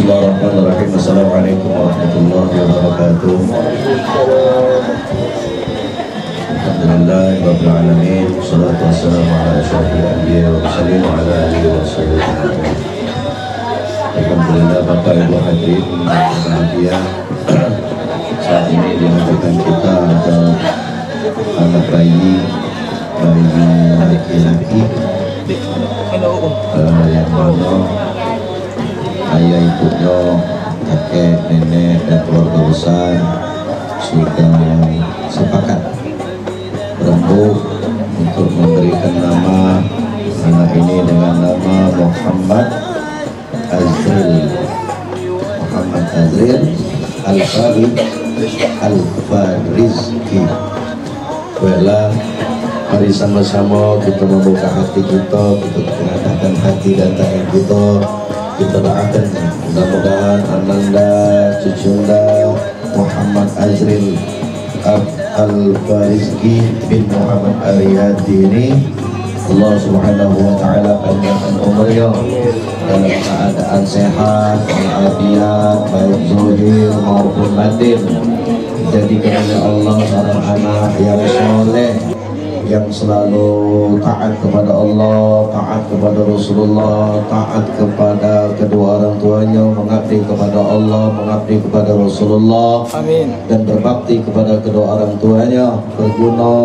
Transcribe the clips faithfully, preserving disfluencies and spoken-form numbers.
Bismillahirrahmanirrahim. Assalamualaikum warahmatullahi wabarakatuh. Alhamdulillahirabbil alamin. Wassalatu wassalamu ala asyrafil anbiya wal mursalin wa ala alihi wa sahbihi ajmain. Alhamdulillah, Bapak Ibu hadirin yang berbahagia. Saat ini dihadirkan kita ada anak bayi, bayi laki-laki, eh, yang mana ayah ibunya, kakek, nenek, dan keluarga besar sudah sepakat berembuk untuk memberikan nama anak ini dengan nama Muhammad Azril. Muhammad Azril Al-Farid Al-Farizki. Baiklah, mari sama-sama kita membuka hati kita, kita tengadahkan hati dan tangan kita. Kita doakan mudah-mudahan ananda, cucunda Muhammad Azril Ab-, Al-Farizki bin Muhammad Ariyadi ini, Allah Subhanahu wa Ta'ala panjangkan umurnya dalam keadaan sehat walafiat, baik zahir maupun batin. Jadikan oleh Allah seorang anak yang soleh, yang selalu taat kepada Allah, taat kepada Rasulullah, taat kepada kedua orang tuanya, mengabdi kepada Allah, mengabdi kepada Rasulullah, Amin. Dan berbakti kepada kedua orang tuanya, berguna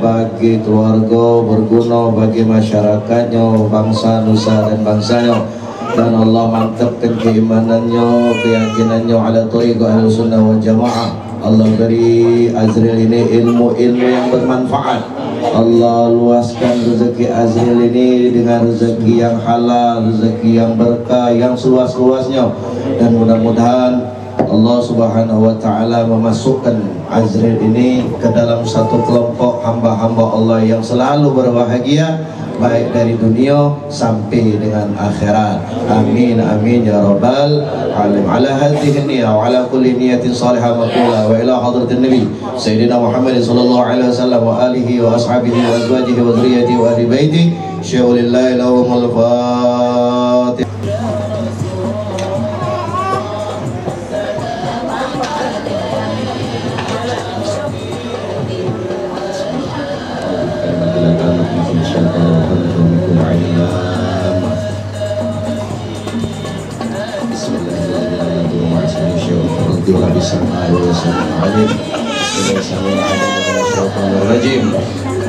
bagi keluarga, berguna bagi masyarakatnya, bangsa, nusa dan bangsanya. Dan Allah mantapkan keimanannya, keyakinannya ala tariqah Ahlussunnah wal Jamaah. Allah beri Azril ini ilmu-ilmu yang bermanfaat. Allah luaskan rezeki Azril ini dengan rezeki yang halal, rezeki yang berkah, yang seluas-luasnya. Dan mudah-mudahan Allah Subhanahu wa Ta'ala memasukkan Azril ini ke dalam satu kelompok hamba-hamba Allah yang selalu berbahagia, baik dari dunia sampai dengan akhirat. Amin, amin, ya rabbal alamin. Ala hadhihi niyah wa ala kulli niyatin salihah maqbulah wa ila hadratin Nabi Sayyidina Muhammad sallallahu alaihi wasallam wa alihi wa ashabihi wa azwajihi wa dzurriyyatihi wa ahli baitihi. Syai'un lillahi lahumul Fatihah. بسم الله الذي لا يضر مع اسمه شيء في الأرض ولا في السماء وهو السميع العليم. بسم الله السميع العليم من الشيطان الرجيم.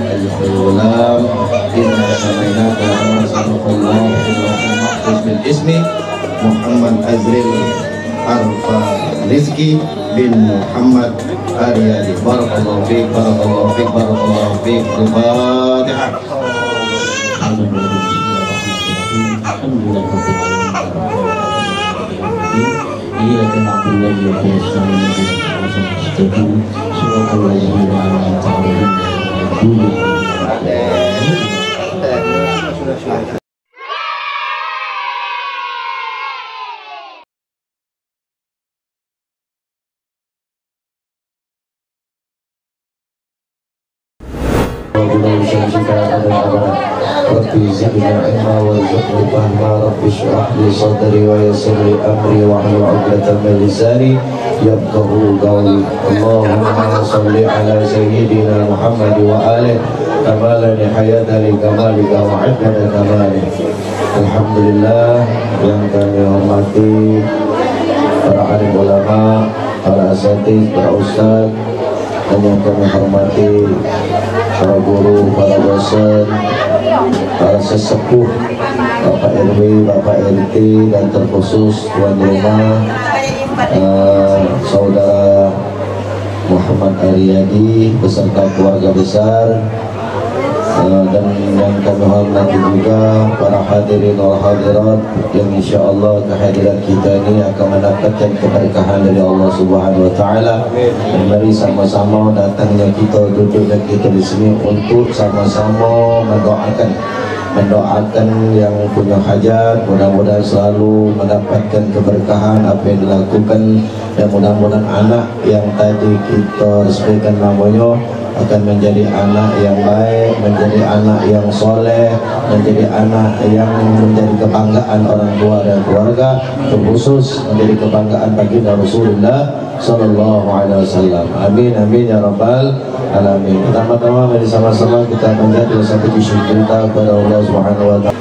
ألف لام. إنا سميناك كما سبق الله في اللوح المحفوظ بالاسم محمد أزريل ألفا رزقي بن محمد أريالي. بارك الله فيك، بارك الله فيك، بارك الله فيك. الفاتحة. الحمد لله رب العالمين. إياك نعبد وإياك نستعين. اهدنا الصراط المستقيم. صراط الذين أنعمت عليهم غير المغضوب عليهم ولا الضالين. رب زدني علما وارزقني فهما. رب اشرح لي صدري ويسر لي أمري واحلل عقدة من لساني يفقهوا قولي. اللهم صل على سيدنا محمد وآله كمال نهاية لكمالك وعدد كمالك. Alhamdulillah, yang kami hormati para alim ulama, para asatiz, para ustaz, dan yang kami hormati para guru, para dosen, para sesepuh, Bapak R W, Bapak R T, dan terkhusus tuan rumah, eh, saudara Muhammad Ariyadi beserta keluarga besar, eh, dan yang kami hormati juga para hadirin wal hadirat yang insyaallah kehadiran kita ini akan mendapatkan keberkahan dari Allah Subhanahu wa Taala. Dan mari sama-sama datangnya kita, duduknya kita di sini untuk sama-sama mendoakan, mendoakan yang punya hajat, mudah-mudahan selalu mendapatkan keberkahan apa yang dilakukan, dan mudah-mudahan anak yang tadi kita resmikan namanya akan menjadi anak yang baik, menjadi anak yang soleh, menjadi anak yang menjadi kebanggaan orang tua dan keluarga, terkhusus menjadi kebanggaan baginda Rasulullah sallallahu alaihi wasallam. Amin, amin ya rabbal alamin. Pertama-tama, mari sama-sama kita panjatkan rasa puji syukur kita kepada Allah Subhanahu wa taala.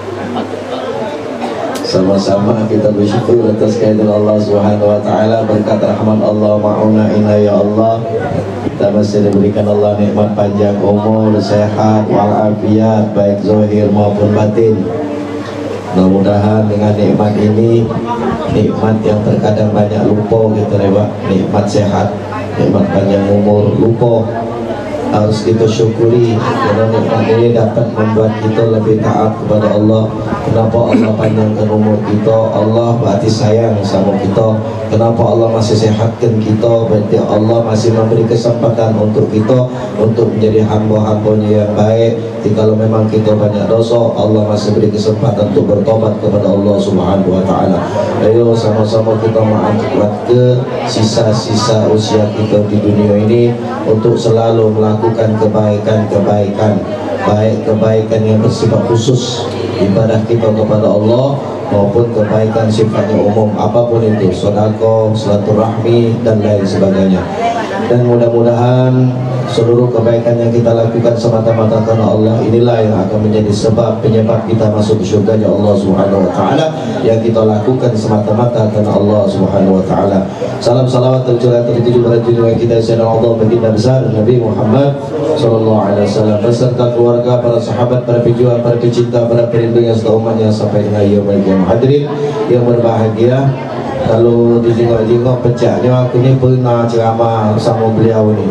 Sama-sama kita bersyukur atas kehadiran Allah Subhanahu wa taala, berkat rahmat Allah, maunah inayah Allah. Kita masih diberikan Allah nikmat panjang umur, sehat, walafiat, baik zahir maupun batin. Mudah-mudahan dengan nikmat ini, nikmat yang terkadang banyak lupa kita lewat, nikmat sehat, nikmat panjang umur, lupa, harus kita syukuri, kerana nikmat ini dapat membuat kita lebih taat kepada Allah. Kenapa Allah panjangkan umur kita? Allah berarti sayang sama kita. Kenapa Allah masih sehatkan kita? Berarti Allah masih memberi kesempatan untuk kita untuk menjadi hamba-hambanya yang baik. Jikalau memang kita banyak dosa, Allah masih beri kesempatan untuk bertobat kepada Allah Subhanahu wa taala. Ayo sama-sama kita manfaatkan sisa-sisa usia kita di dunia ini untuk selalu melakukan kebaikan-kebaikan, baik kebaikan yang bersifat khusus, ibadah kita kepada Allah, maupun kebaikan sifatnya umum, apapun itu, sedekah, silaturahmi, dan lain sebagainya. Dan mudah-mudahan seluruh kebaikan yang kita lakukan semata-mata karena Allah, inilah yang akan menjadi sebab penyebab kita masuk ke syurganya Allah Subhanahu wa taala, yang kita lakukan semata-mata karena Allah Subhanahu wa taala. Salam salawat tercurah tertuju pada junjungan kita Sayyidina Allah Baginda Besar Nabi Muhammad sallallahu alaihi wasallam beserta keluarga, para sahabat, para pejuang, para pecinta, para pelindung yang seumatnya sampai dengan yaumul qiyamah. Hadirin yang berbahagia, kalau dijingok-jingok pecaknyo, aku ni pernah ceramah sama beliau ni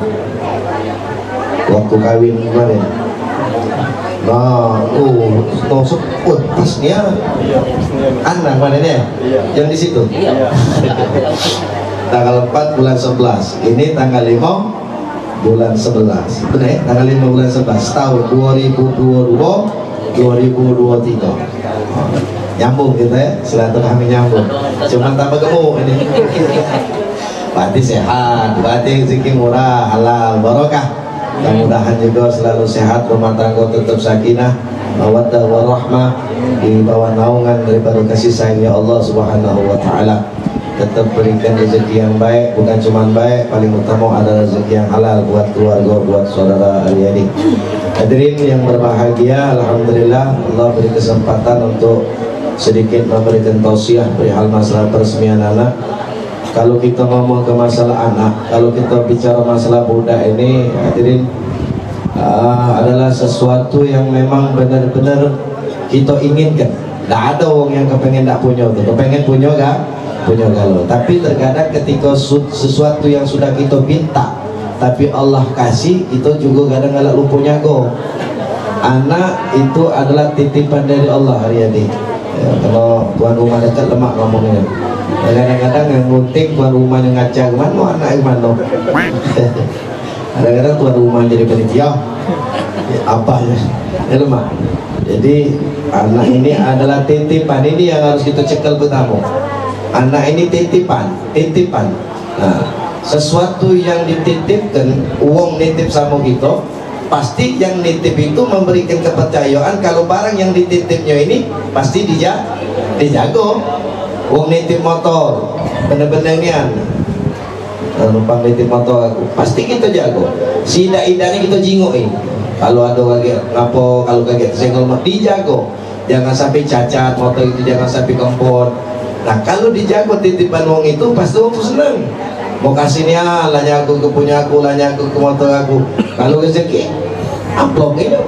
waktu kawin kemarin. Nah, oh, oh, oh, pas ni ya. Anak mana ni? Yang di situ. Tanggal empat bulan sebelas. Ini tanggal lima bulan sebelas. Benar ya? Tanggal lima bulan sebelas tahun dua ribu dua dua, dua ribu dua tiga. Nyambung kita ya, silaturahmi nyambung. Cuma tambah gemuk ini. Berarti sehat, berarti rezeki murah, halal, barokah. Mudah-mudahan juga selalu sehat, rumah tangga tetap sakinah, mawaddah, warahmah, di bawah naungan daripada kasih sayangnya Allah Subhanahu wa taala. Tetap berikan rezeki yang baik, bukan cuma baik, paling utama ada rezeki yang halal buat keluarga, buat saudara ari-ari. Hadirin yang berbahagia, alhamdulillah Allah beri kesempatan untuk sedikit memberikan tausiah perihal masalah peresmian anak. Kalau kita ngomong ke masalah anak, kalau kita bicara masalah budak ini, hadirin, ah, adalah sesuatu yang memang benar-benar kita inginkan. Dak ada orang yang kepengen dak punya tu. Kepengen punya ga? Punya galo. Tapi terkadang ketika su- sesuatu yang sudah kita pinta, tapi Allah kasih, kita juga kadang galak lupa nyago. Anak itu adalah titipan dari Allah, hari ini. Ya, kalau tuan rumah dekat lemak ngomongnya. Kadang-kadang yang ngunting tuan rumahnya ngajar ke mana, anak ke mana. Kadang-kadang tuan rumah jadi panitia. Apa ya? Ya, lemak. Jadi, anak ini adalah titipan. Ini yang harus kita cekel pertama. Anak ini titipan, titipan. Nah, sesuatu yang dititipkan, wong nitip sama kita, pasti yang nitip itu memberikan kepercayaan kalau barang yang dititipnya ini pasti dija- dijago. Wong nitip motor, bener-bener nian. Nah, numpang nitip motor aku, pasti kita jago. Seidak-idaknya kita jingok, eh. Kalau ada lagi apa, kalau kagek senggol, dijago. Jangan sampai cacat motor itu, jangan sampai kempot. Nah, kalau dijago titipan wong itu, pasti wong tu senang. Mau kasih ni, ah, lah nyago ke punya aku, lah nyago ke motor aku. Kalau rezeki, amplop itu.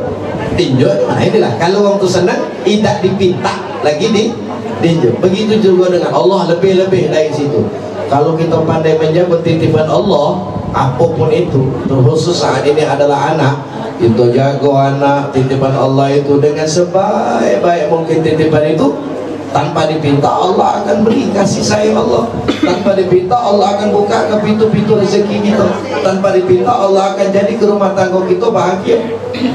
Tinjau, nah, inilah. Kalau wong tu senang, tidak dipinta lagi di tinjau. Begitu juga dengan Allah, lebih-lebih dari situ. Kalau kita pandai menjaga titipan Allah, apapun itu, terkhusus saat ini adalah anak, kita jaga anak, titipan Allah itu dengan sebaik-baik mungkin titipan itu, tanpa dipinta Allah akan beri kasih sayang Allah. Tanpa dipinta Allah akan buka ke pintu-pintu rezeki kita. Tanpa dipinta Allah akan jadi ke rumah tangga kita bahagia,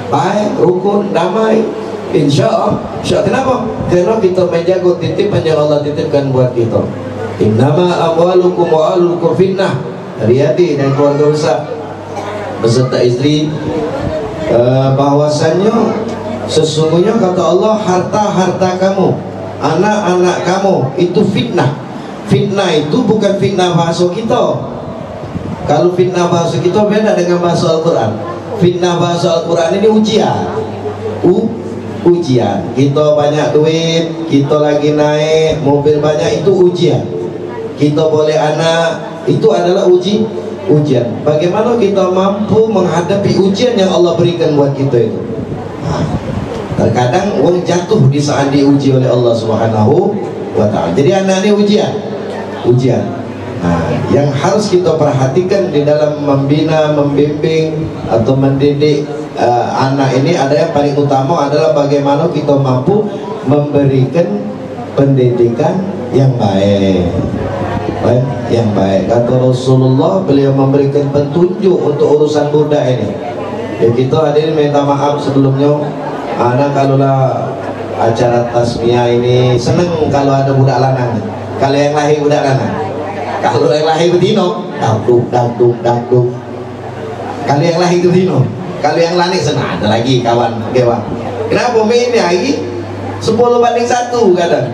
baik, rukun, damai. Insya Allah. Insya Allah. Kenapa? Karena kita menjaga titipan yang Allah titipkan buat kita. Innama amwalukum wa auladukum fitnah. Riyadi dan keluarga besar. beserta istri, eh, bahwasannya sesungguhnya, kata Allah, harta-harta kamu, anak-anak kamu itu fitnah. Fitnah itu bukan fitnah bahasa kita. Kalau fitnah bahasa kita beda dengan bahasa Al-Quran. Fitnah bahasa Al-Quran ini ujian. U-, ujian. Kita banyak duit, kita lagi naik, mobil banyak, itu ujian. Kita boleh anak, itu adalah uji, ujian. Bagaimana kita mampu menghadapi ujian yang Allah berikan buat kita itu? Nah, terkadang wong jatuh di saat diuji oleh Allah Subhanahu wa Ta'ala. Jadi anak ini ujian, ujian. Nah, yang harus kita perhatikan di dalam membina, membimbing atau mendidik, eh, anak ini, ada yang paling utama adalah bagaimana kita mampu memberikan pendidikan yang baik. Baik, yang baik. Kata Rasulullah, beliau memberikan petunjuk untuk urusan budak ini. Ya, kita hadirin minta maaf sebelumnya. Anak kalau lah acara tasmiyah ini seneng kalau ada budak lanang. Kalau yang lahir budak lanang. Kalau yang lahir betino, dangdut, dangdut, dangdut. Kalau yang lahir betino. Kalau yang lanang seneng ada lagi kawan, kawan. Kenapa main ni hari? Sepuluh banding satu kadang.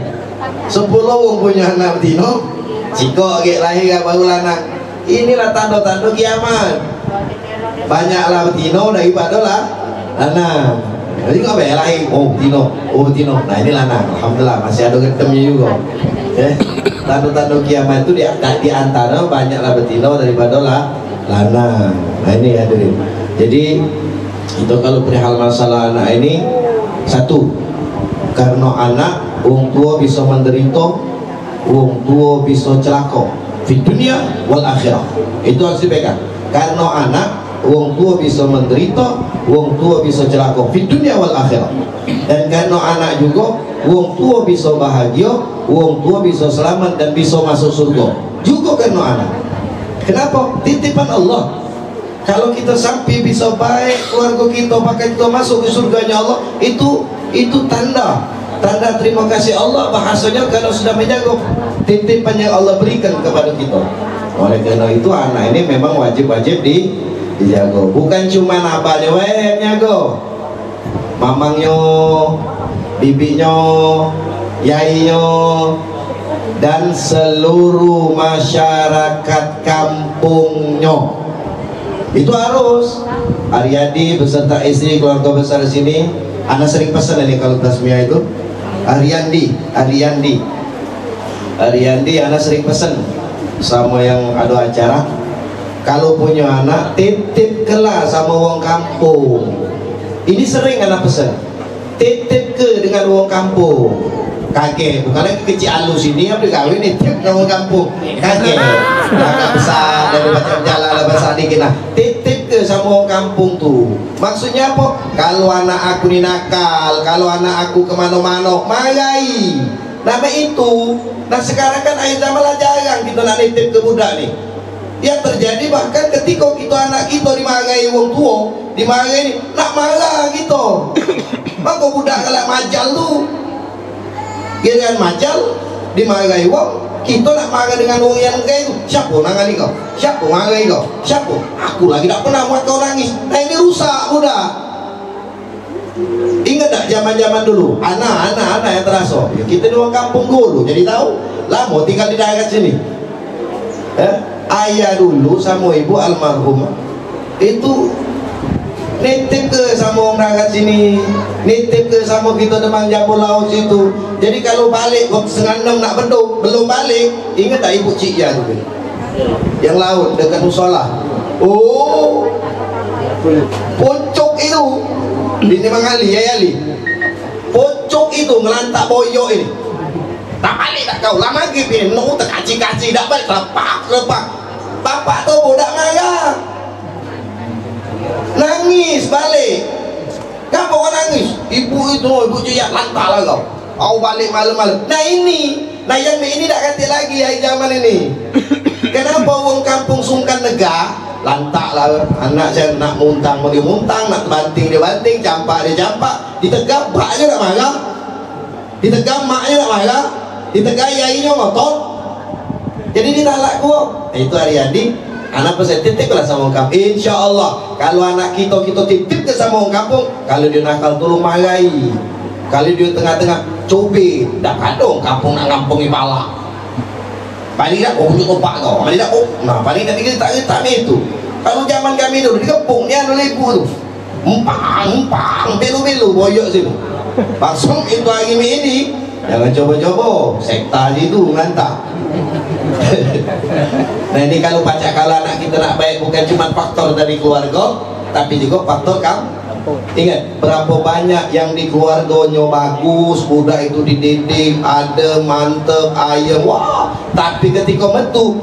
Sepuluh wong punya anak betino, sikok lagi lahir baru lanang. Inilah tanda-tanda kiamat. Banyaklah betino daripada lah lanang. Jadi kok banyak lahir, oh betino, oh betino. Nah, ini lanang. Alhamdulillah, masih ada getemnya juga. Eh, tanda-tanda kiamat itu di, di antara banyaklah betino daripada lah lanang. Nah, ini hadirin. Jadi, itu kalau perihal masalah anak ini, satu, karena anak, wong tua bisa menderita, wong tua bisa celaka. Fid dunya wal akhirah. Itu harus dipegang. Karena anak, wong tua bisa menderita, wong tua bisa celaka. Fid dunya wal akhirah. Dan karena anak juga, wong tua bisa bahagia, wong tua bisa selamat dan bisa masuk surga. Juga karena anak. Kenapa? Titipan Allah. Kalau kita sampai bisa baik keluarga kita, bahkan kita masuk ke surganya Allah, itu, itu tanda, tanda terima kasih Allah, bahasanya kalau sudah menjaga titipan yang Allah berikan kepada kita. Oleh karena itu, anak ini memang wajib-wajib di, dijaga. Bukan cuma abahnya wae yang nyaga. Mamangnyo, bibiknyo, yainyo, dan seluruh masyarakat kampungnyo. Itu harus. Ariandi beserta istri, keluarga besar di sini, ana sering pesen ini kalau tasmiyah itu. Ariandi, Ariandi. Ariandi, ana sering pesen sama yang ada acara. Kalau punya anak, titip kela sama wong kampung. Ini sering ana pesen. Titip ke dengan wong kampung. Kagek, bukan lagi kecil alus ini, apa gawe nitip ke wong kampung. Kagek. Agak besar dari macam jalan lah besar dikit lah. Titip ke sama wong kampung tu. Maksudnya apa? Kalau anak aku ni nakal, kalau anak aku kemano-mano, marai. Nama itu. Nah, sekarang kan akhir zaman lah jarang kita nak nitip ke budak ni. Yang terjadi bahkan ketika kita anak kita dimarahi wong tua, dimarahi ni, nak marah kita. Maka budak galak majal tu. Giliran majal, dimarahi wong, kita nak marah dengan wong yang kayak itu. Siapa nangani kau? Siapa marahi kau? Siapa? Aku lagi tak pernah buat kau nangis. Nah, ini rusak budak. Ingat tak zaman-zaman dulu? Anak, anak, anak yang teraso. Ya, kita ni wong kampung dulu, jadi tahu. Lama tinggal di daerah sini. Eh, ayah dulu sama ibu almarhum itu nitip ke sama wong daerah sini, nitip ke sama kita teman Jambu Laut situ. Jadi kalau balik waktu setengah enam nak beduk, belum balik, ingat tak ibu cik ya tu? Yang laut dekat musola. Oh, pucuk itu. Ini Mang Ali, ya Ali. Pucuk itu ngelantak boyok ini. Tak balik tak kau. Lah maghrib ini, nu tekaci-kaci dak balik, lepak, lepak. Bapak tu budak marah. Nangis balik. Kenapa kau nangis? Ibu itu, ibu cuyak lantak lah kau. Kau balik malam-malam. Nah ini, nah yang ini dak katik lagi hari zaman ini. Kenapa wong kampung sungkan negak? Lantak lah anak saya nak muntang mau dimuntang, nak banting dia banting, campak dia campak, ditegap bak je nak marah. Ditegap maknyo nak marah, ditegap yainyo ngotot. Jadi ditalak kuo. Nah, itu Ariandi. Anak pesan, titiplah sama wong kampung. Insya Allah, kalau anak kita, kita titip ke sama wong kampung, kalau dia nakal, tolong marahi. Kalau dia tengah-tengah, cubit. Dak ada wong kampung nak ngampungi pala. Paling dak, oh, punya opak kau. Paling dak, oh, nah, paling dak dikit tak tak ni tu. Kalau zaman kami dulu, dikepung, dia anu lebu tu. Empang, empang, belu-belu, boyok situ. Langsung itu hari ini, jangan coba-coba, sekta situ, nganta. Nah, ini kalau pacak, kalau anak kita nak baik, bukan cuma faktor dari keluarga, tapi juga faktor kam-, ingat, berapa banyak yang di keluarganya bagus, budak itu dididik, ada mantep, ayam, wah, tapi ketika metu,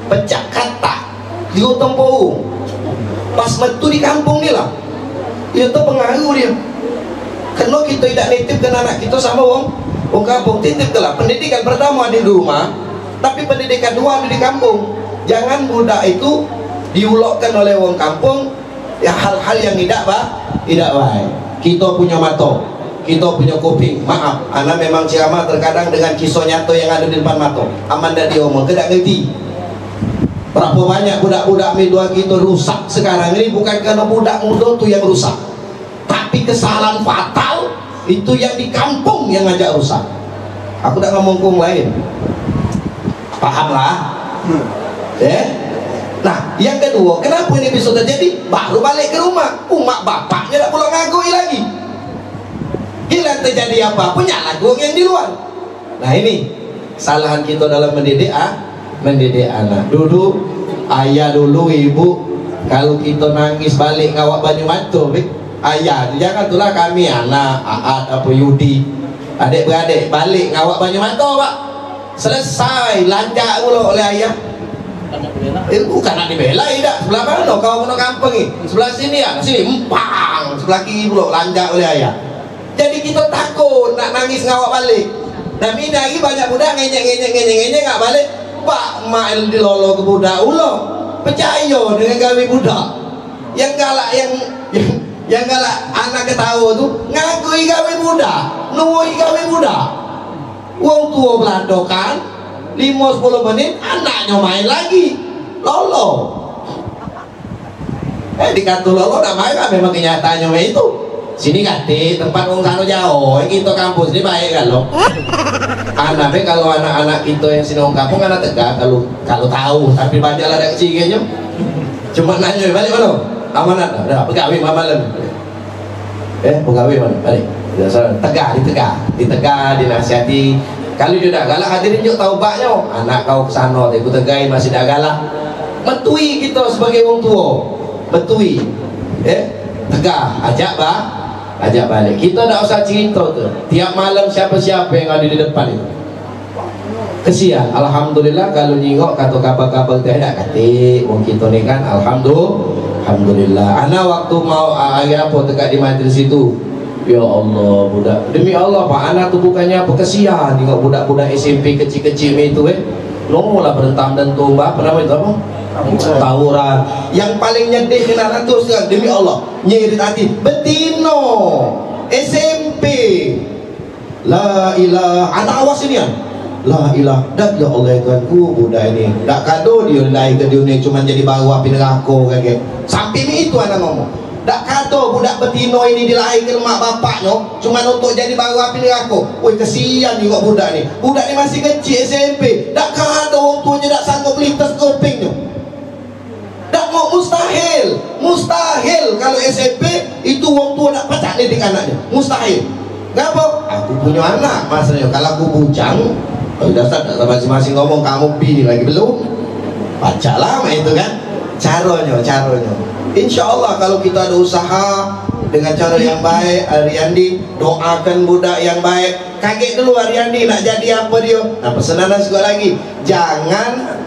pecah katak, di Gotong Poung. Pas metu di kampung ni lah, dia tu pengaruh dia. Kena kita idak nitip kena anak kita sama wong, wong kampung. Titip ke lah. Pendidikan pertama ada di rumah, tapi pendidikan dua ada di kampung. Jangan budak itu diulokkan oleh wong kampung, ya, hal-hal yang idak ba-, idak baik. Kita punya mato, kita punya kuping. Maaf, ana memang ceramah terkadang dengan kisah nyata yang ada di depan mato. Aman dak diomong, ke dak ngerti. Berapa banyak budak-budak mi dua kita rusak sekarang ini bukan karena budak muda tu yang rusak, tapi kesalahan fatal itu yang di kampung yang ngajak rusak. Aku dak ngomong ke wong lain. Paham lah? Eh? Nah, yang kedua, kenapa ini bisa terjadi? Baru balik ke rumah, umak bapaknya dak pulang ngagui lagi. Bila terjadi apa-apa, nyala wong yang di luar. Nah, ini kesalahan kita dalam mendidik, ah, mendidik anak. Dulu, ayah dulu, ibu, kalau kita nangis balik ngawak banyu mato, be, ayah tu, jangan tulah kami, anak, Aat, apa, Yudi, adik-beradik, balik ngawak banyu mato, Pak. Selesai, lanjak pulo oleh ayah. Eh, bukan nak dibela, idak. Sebelah mano kau kena kampung ni? Sebelah sini ya, sini, empang. Sebelah kiri pulo, lanjak oleh ayah. Jadi kita takut nak nangis ngawak balik. Nah, mina hari banyak budak ngenyek, ngenyek, ngenyek, ngenyek ngak balik. Pak mak dilolo ke budak ulo. Percaya dengan gawe budak. Yang galak, yang, yang, yang galak anak ketawa tu ngakui gawe budak, nuwoi gawe budak. Wong tuo beladokan, limo sepuluh menit anaknyo main lagi. Lolo. Eh, dikato lolo dak bae kan, memang kenyataannyo mak itu. Sini katik, tempat wong sano jauh, eh, kito kampus ni bae kan lo. Anak be, kalau anak-anak kito yang sini wong kampung, anak tegar kalau, kalau tahu, tapi banyak lah dak kecil kayaknyo. Cuma nanyo balik mano? Amanat dah, dah, begawe malam. Eh, begawe mano? Balik. Dah, salah. Tegar, ditegar. Ditegar, dinasihati. Kalau dio dak galak, hadirin juk taubatnyo. Anak kau ke sano, aku tegai masih dak galak. Metui kito sebagai wong tuo. Metui. Eh, tegar, ajak ba, ajak balik. Kito dak usah cerito tu. Tiap malam siapo-siapo yang ado di depan itu. Kesian, alhamdulillah, kalu nyingok kato kabar-kabar teh dak katik, wong kito ni kan, alhamdulillah, alhamdulillah. Ana waktu mau, ah, hari apo tekak di majlis itu, ya Allah, budak, demi Allah, Pak, ana tu bukannyo apo, kesian nyingok budak-budak S M P kecik-kecik me itu, eh. Lamo lah berentam dan tumba, apo namo itu, apo? Tawuran. Yang paling nyedih kena ratus, demi Allah, nyirit ati, betino S M P. La ilah, anak awas ini, ah. La ilah, dak, ya Allah, ya Tuhanku, budak ini. Dak kado dio dilahirke dunia cuman jadi baro api nerako kagek. Sampe ni itu anak ngomong. Dak kado budak betino ini dilahirke mak bapaknyo cuman untuk jadi baro api nerako. Woi, kesian juga budak ni. Budak ni masih kecik S M P. Dak kado wong tuonyo dak sanggup melintes kupingnyo. Dak mau, mustahil. Mustahil kalau S M P itu wong tuo dak pacak didik anaknyo. Mustahil. Ngapo? Aku punyo anak, maksudnyo. Kalau aku bujang, kalau dasar dak masing-masing ngomong, kamu bini lagi belum. Pacak lah main itu kan. Caronyo, caronyo. Insya Allah kalau kita ada usaha dengan cara yang baik, Ariandi, doakan budak yang baik. Kagek dulu Ariandi nak jadi apa dio. Nah, pesanan juga lagi. Jangan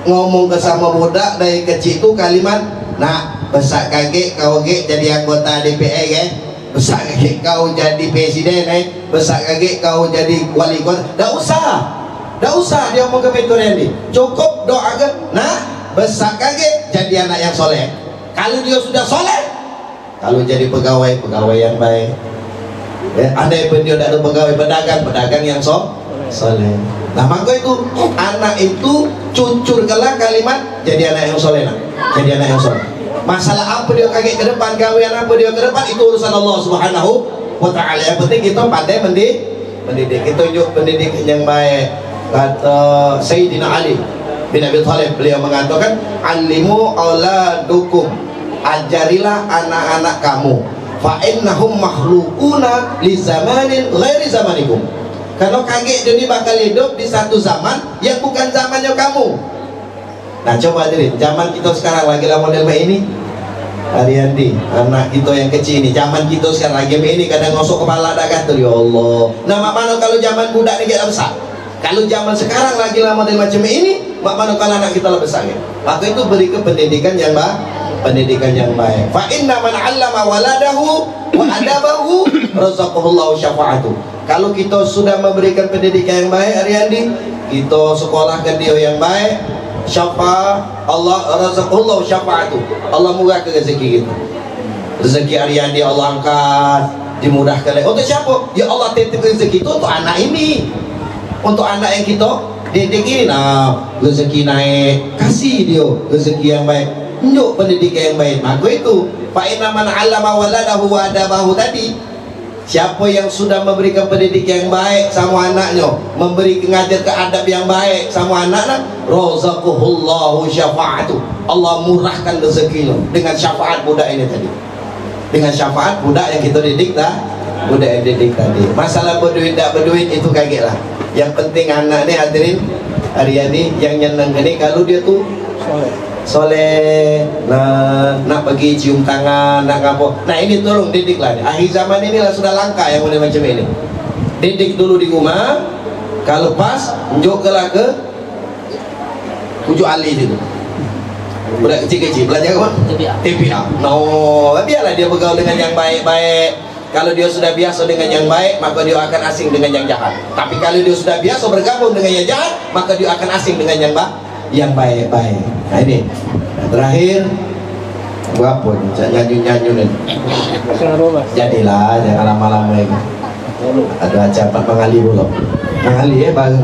ngomong ke samo budak dari kecik tu kalimat, "Nak, besak kagek kau gek jadi anggota D P R, eh? Besak kagek kau jadi presiden, eh? Besak kagek kau jadi wali kota." Dak usah. Dak usah diomong ke pintu Randy. Cukup doa ke, "Nak, besak kagek jadi anak yang soleh." Kalau dia sudah soleh, Kalu jadi pegawai, pegawai yang baik. Ya, andai pun dio dak ado pegawai, pedagang, pedagang yang so-, Soleh. Nah, maka itu anak itu cucurkanlah kalimat jadi anak yang soleh, nak. Jadi anak yang soleh. Masalah apa dia kagek ke depan, gawean apa dia ke depan, itu urusan Allah Subhanahu wa Ta'ala. Yang penting kita pandai mendidik, mendidik. Kita tunjuk pendidik yang baik. Kata Sayyidina Ali bin Abi Thalib, beliau mengatakan, "Allimu auladukum, ajarilah anak-anak kamu. Fa innahum makhluquna li zamanin ghairi zamanikum." Karena kagek dia ni bakal hidup di satu zaman yang bukan zamannya kamu. Nah, coba hadirin, zaman kita sekarang lagi lah model mak ini. Ariandi, anak kita yang kecil ni, zaman kita sekarang lagi mak ini, kadang ngosok kepala dak gatel, ya Allah. Nah, mak mano kalau zaman budak ni kagek lah besar? Kalau zaman sekarang lagi lah model macam ini, mak mano kalau anak kita lah besar ni? Maka itu beri ke pendidikan yang baik, pendidikan yang baik. Fa inna man 'allama waladahu wa adabahu razaqahullahu syafa'atu. Kalau kita sudah memberikan pendidikan yang baik, Ariandi, kita sekolahkan dia yang baik, syafa Allah, razaqahullahu syafa'atu. Allah murahkan rezeki kita. Rezeki Ariandi Allah angkat, dimudahkan lagi. Untuk siapa? Ya Allah titip rezeki itu untuk anak ini. Untuk anak yang kita didik ini, nah, rezeki naik, kasih dia rezeki yang baik. Tunjuk pendidikan yang baik. Maka itu, fa inna man 'allama waladahu wa adabahu tadi, siapa yang sudah memberikan pendidikan yang baik sama anaknya, memberi ngajar ke adab yang baik sama anaknya, razaqahullahu syafa'atu. Allah murahkan rezekinya dengan syafaat budak ini tadi. Dengan syafaat budak yang kita didik dah, budak yang didik tadi. Masalah berduit tak berduit itu kagek lah. Yang penting anak ni hadirin, Ariandi, yang nyeneng ni kalau dia tu soleh, nah, nak pergi cium tangan, nak ngapo. Nah, ini tolong didik lah. Akhir zaman inilah sudah langka yang model macam ini. Didik dulu di rumah, kalau pas, unjuk ke lah ke ujuk ali situ. Budak kecil-kecil belajar apa? T P A. T P A. No, biarlah dia bergaul dengan yang baik-baik. Kalau dia sudah biasa dengan yang baik, maka dia akan asing dengan yang jahat. Tapi kalau dia sudah biasa bergabung dengan yang jahat, maka dia akan asing dengan yang ba yang baik-baik. Nah, ini. Nah, terakhir, berapa ni? Cak nyanyi-nyanyi ni. Jadilah, jangan lama-lama ini. Ada acara mengali pula. Mengali, eh, baru.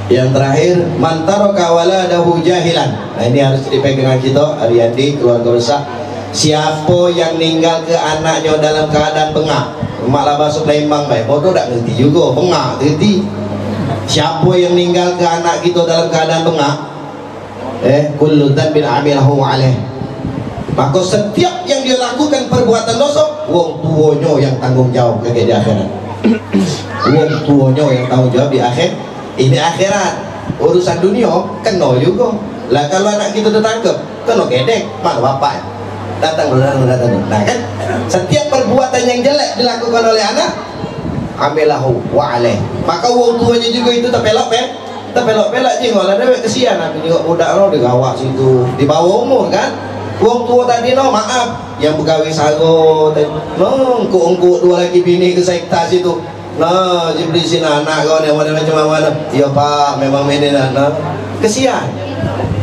Yang terakhir, man taraka waladahu jahilan. Nah, ini harus dipegang kita, Ariandi, keluarga besar. Siapa yang ninggalke anaknya dalam keadaan bengak? Mak lah bahasa Palembang bae, bodoh dak ngerti juga, bengak ngerti. Siapa yang ninggalke anak kita dalam keadaan bengak? Eh, kullu dzanbin amilahu alaih. Maka setiap yang dia lakukan perbuatan dosa, wong tuonyo yang tanggung jawab kagek di akhirat. Wong tuonyo yang tanggung jawab di akhir, ini akhirat. Urusan dunia kena juga. Lah kalau anak kita tertangkap, kena gedek, mana bapak? Datang, datang, datang. Nah kan, setiap perbuatan yang jelek dilakukan oleh anak, amilahu wa alaih. Maka wong tuanya juga itu terpelok, eh? Tepelok-pelok jingok lah dewek, kesian aku jingok budak no digawak situ, di bawah umur kan. Wong tuo tadi no maaf, yang begawe saro tadi, no engkuk-engkuk duo laki bini ke sekta situ. Nah, jibli sin anak kau ni, macam mana? Ya pak, memang ini nah, nah. Kesian.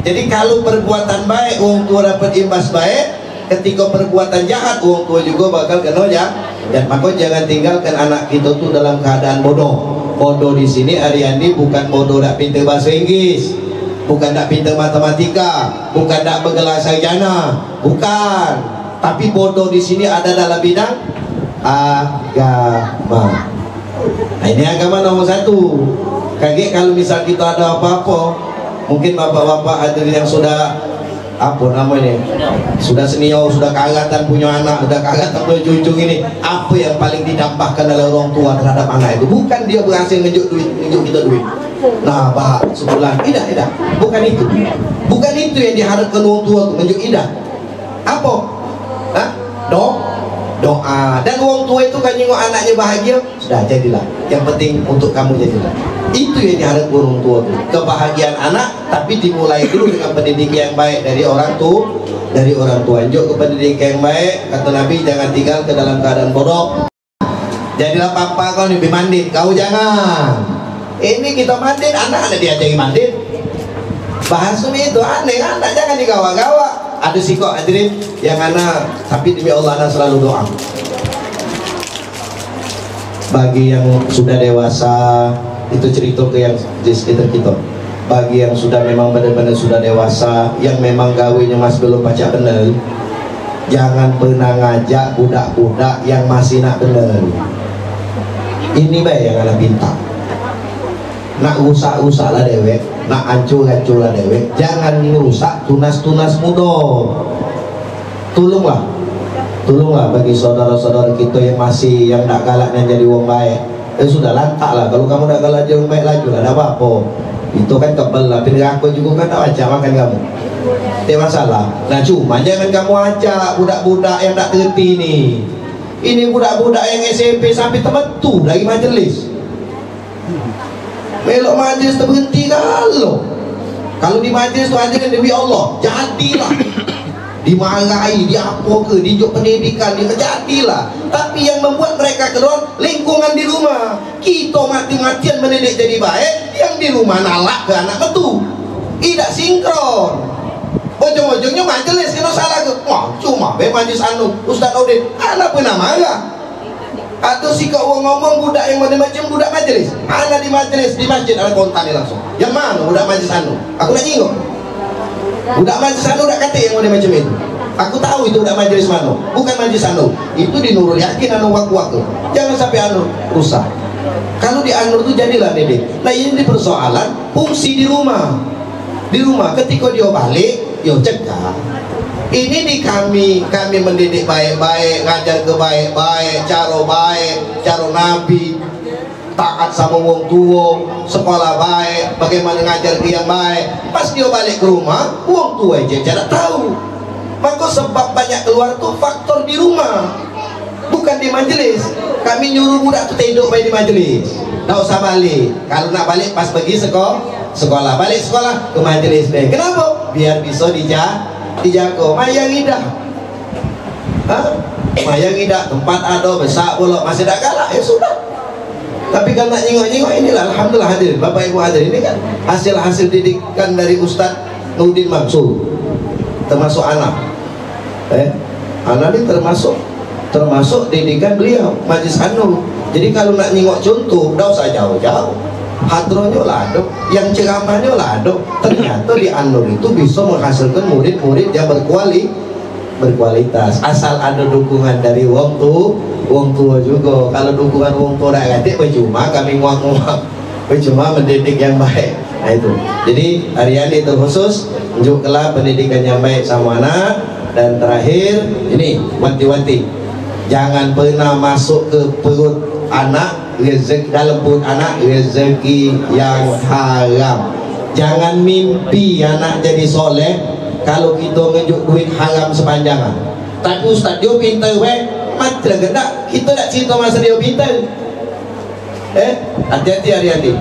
Jadi kalau perbuatan baik, wong tuo dapat imbas baik, ketika perbuatan jahat, wong tuo juga bakal kena ja. Dan maka jangan tinggalkan anak kita tu dalam keadaan bodoh. Bodoh di sini, Ariandi, bukan bodoh dak pinter bahasa Inggris, bukan dak pinter matematika, bukan dak bergelar sarjana, bukan. Tapi bodoh di sini ada dalam bidang agama. Nah, ini agama nomor satu. Kagek kalau misal kita ada apa-apa, mungkin bapak-bapak hadirin yang sudah apa namanya, sudah senior, sudah karatan punya anak, sudah karatan punya cucu ini, apa yang paling didambakan oleh orang tua terhadap anak itu? Bukan dia berhasil ngejuk duit, ngejuk kita duit. Nah, bah, sebulan, tidak, tidak. Bukan itu. Bukan itu yang diharapkan orang tua tu, ngejuk idah. Apa? Hah? Do doa. Dan orang tua itu kan nyengok anaknya bahagia, sudah, jadilah. Yang penting untuk kamu jadilah. Itu yang diharap orang tua tu. Kebahagiaan anak, tapi dimulai dulu dengan pendidikan yang baik dari orang tu, dari orang tua. Njuk ke pendidikan yang baik, kata Nabi, jangan tinggal ke dalam keadaan bodoh. Jadilah papa kau ni, bi mandin, kau jangan. Ini kita mandin, anak ada diajari mandin. Bahasa ni itu aneh, anak jangan digawa-gawa. Ada sikok hadirin yang anak, tapi demi Allah anak selalu doa. Bagi yang sudah dewasa, itu cerita ke yang di sekitar kita. Bagi yang sudah memang benar-benar sudah dewasa, yang memang gawenyo masih belum pacak benar, jangan pernah ngajak budak-budak yang masih nak benar. Ini bae yang anak pinta. Nak rusak-rusak lah dewek, nak hancur-hancur lah dewek. Jangan rusak tunas-tunas muda. Tolonglah, tolonglah bagi saudara-saudara kita yang masih, yang dak galak nak jadi wong baik. Eh, sudahlah, entaklah. Kalau kamu dak galak jadi wong baik, laju lah, dak apa-apa. Itu kan kebel lah, tapi neraka juga kan dak pacak makan kamu. Tidak masalah. Nah, cuma jangan kamu ajak budak-budak yang dak tereti ni. Ini budak-budak yang S M P sampai temetu dari majelis. Melok majlis teberenti galo. Kalau di majlis tu ado yang demi Allah, jadilah. Dimarahi, diapo ke, dijuk pendidikan, di, jadilah. Tapi yang membuat mereka keluar, lingkungan di rumah. Kita mati-matian mendidik jadi baik, yang di rumah nalak ke anak metu. Idak sinkron. Ujung-ujungnya majelis kena salah ke. Wah, cuma be majlis anu, Ustaz Udin. Anak pernah marah. Atau sikok wong ngomong budak yang macam-macam budak majelis. Ana di majelis, di masjid, ana kontak ni langsung. Yang mana budak majelis anu? Aku nak jingok. Budak majelis anu dak katik yang macam-macam itu. Aku tahu itu budak majelis mana. Bukan majelis anu. Itu di Nurul Yakin anu wak-wak tu. Jangan sampai anu rusak. Kalau di anu tu jadilah didik. Nah, ini persoalan fungsi di rumah. Di rumah, ketika dia balik, yo cegah. Ini di kami, kami mendidik baik-baik, ngajar ke baik-baik, caro baik, caro Nabi, taat sama wong tua, sekolah baik, bagaimana ngajar ke yang baik. Pas dia balik ke rumah, wong tua je tidak tahu. Maka sebab banyak keluar tu faktor di rumah. Bukan di majelis. Kami nyuruh budak tu tedok bae di majelis. Dak usah balik. Kalau nak balik pas pergi seko-, sekolah. Balik sekolah ke majelis deh. Kenapa? Biar bisa dija-, dijago. Mayang idak. Ha? Mayang idak, tempat ado, besak pula, masih dak galak, ya sudah. Tapi kalau nak nyingok-nyingok, inilah, alhamdulillah, hadirin, Bapak Ibu hadirin, ini kan hasil-hasil didikan dari Ustaz Nurdin Mansur, termasuk anak. Eh, anak ni termasuk, termasuk didikan beliau, Majlis An-Nur. Jadi kalau nak nyingok contoh, dak usah jauh-jauh. Hadronyo lah ado, yang ceramanyo lah ado. Ternyata di An-Nur itu bisa menghasilkan murid-murid yang berkuali-, berkualitas. Asal ado dukungan dari wong tu, wong tua juga. Kalau dukungan wong tua dak katik, percuma kami nguak-nguak. Percuma mendidik yang baik. Nah, itu. Jadi, hari ini terkhusus, unjuk kelak pendidikan yang baik sama anak. Dan terakhir, ini, wanti-wanti. Jangan pernah masuk ke perut anak, rezeki, dalam perut anak, rezeki yang haram. Jangan mimpi anak jadi soleh kalau kita ngejuk duit haram sepanjangan. Tapi ustaz, dia pintar, weh. Mati lah gendak. Kita dak cinta masa dia pintar. Eh, hati-hati, hari-hati.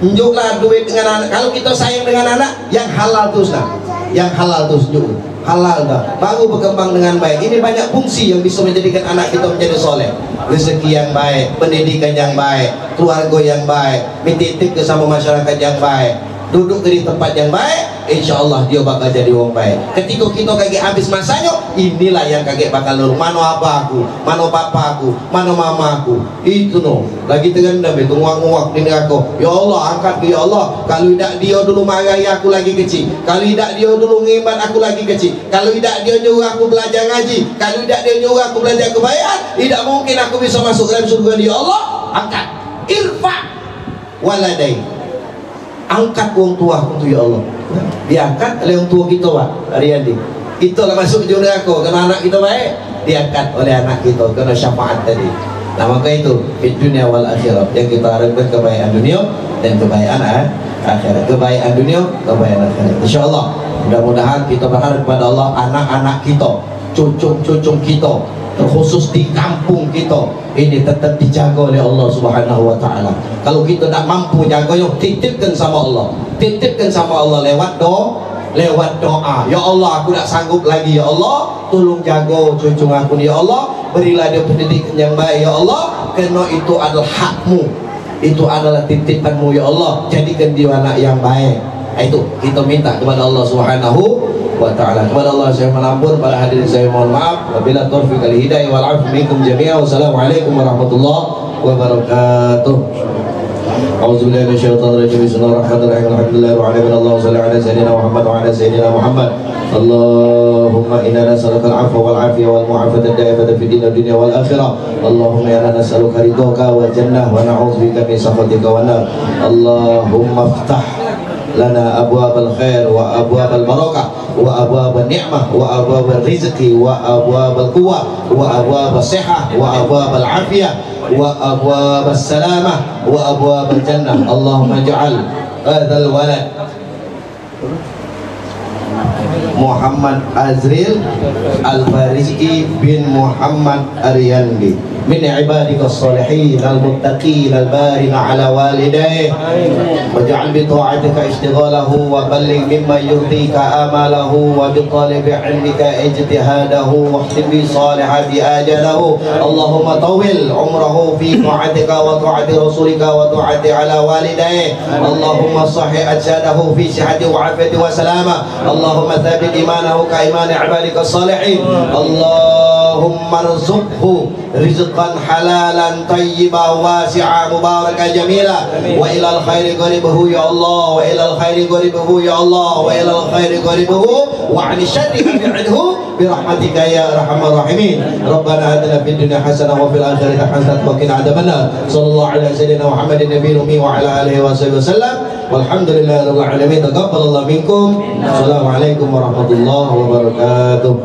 Unjuklah duit dengan anak. Kalau kita sayang dengan anak, yang halal terus lah. Yang halal terus unjuk. Halal dah. Baru berkembang dengan baik. Ini banyak fungsi yang bisa menjadikan anak kita menjadi soleh. Rezeki yang baik, pendidikan yang baik, keluarga yang baik, mititip ke sama masyarakat yang baik. Duduk di tempat yang baik, insya Allah dia bakal jadi orang baik. Ketika kita kagak habis masanya, inilah yang kagak bakal lurus. Mano abah aku, mano papa aku, mano mama aku. Itu no, lagi terendam itu nguak-nguak di neraka. Ya Allah, angkat ke, ya Allah. Kalau idak dia dulu marahi aku lagi kecil, kalau idak dia dulu ngimbat aku lagi kecil, kalau idak dia nyuruh aku belajar ngaji, kalau idak dia nyuruh aku belajar kebaikan, idak mungkin aku bisa masuk dalam surga ni, ya Allah. Angkat. Irfa waladai. Angkat wong tua aku tu, ya Allah. Diangkat oleh wong tua kita, Pak Riyadi. Kita lah masuk jauh neraka, kena anak kita baik, diangkat oleh anak kita, kena syafaat tadi. Nah, maka itu, fid dunya wal akhirat, yang kita harapkan kebaikan dunia dan kebaikan ah-, akhirat. Kebaikan dunia, kebaikan akhirat. Insya Allah, mudah-mudahan kita berharap kepada Allah, anak-anak kita, cucung-cucung kita, terkhusus di kampung kita, ini tetap dijaga oleh Allah Subhanahu wa Ta'ala. Kalau kita tak mampu jaga, yo, titipkan sama Allah. Titipkan sama Allah lewat do-, lewat doa. Ya Allah, aku tak sanggup lagi, ya Allah. Tolong jaga cucung aku ni, ya Allah. Berilah dia pendidikan yang baik, ya Allah. Kerana itu adalah hakmu. Itu adalah titipanmu, ya Allah. Jadikan dia anak yang baik. Itu kita minta kepada Allah Subhanahu wa Ta'ala. Kepada Allah saya mohon ampun, para hadirin saya mohon maaf. Wabillahi taufiq wal hidayah wal afu minkum jami'a. Wassalamualaikum warahmatullahi وبركاته. أعوذ بالله من الشيطان الرجيم. بسم الله الرحمن الرحيم. الحمد لله رب العالمين. اللهم صل على سيدنا محمد وعلى سيدنا محمد. اللهم إنا نسألك العفو والعافية والمعافاة الدائمة في الدين والدنيا والآخرة. اللهم إنا نسألك رضاك والجنة ونعوذ بك من سخطك والنار. اللهم افتح لنا أبواب الخير وأبواب البركة وأبواب النعمة وأبواب الرزق وأبواب القوة وأبواب الصحة وأبواب العافية وأبواب السلامة وأبواب الجنة. اللهم اجعل هذا الولد محمد أزريل الفارزقي بن محمد أرياندي من عبادك الصالحين المتقين البارين على والديه، واجعل بطاعتك اشتغاله وبلغ مما يرضيك آماله وبطالب علمك اجتهاده واختم بالصالحات آجاله. اللهم طول عمره في طاعتك وطاعة رسولك وطاعة على والديه. اللهم صح أجساده في صحة وعافية وسلامة. اللهم ثبت إيمانه كإيمان عبادك الصالحين. اللهم ارزقه رزقا حلالا طيبا واسعا مباركا جميلا. وإلى الخير قربه يا الله، وإلى الخير قربه يا الله، وإلى الخير قربه، وعن الشر أبعده برحمتك يا أرحم الراحمين. ربنا آتنا في الدنيا حسنة وفي الآخرة حسنة وقنا عذاب النار. صلى الله على سيدنا محمد النبي الأمي وعلى آله وصحبه وسلم. والحمد لله رب العالمين. تقبل الله منكم. السلام عليكم ورحمة الله وبركاته.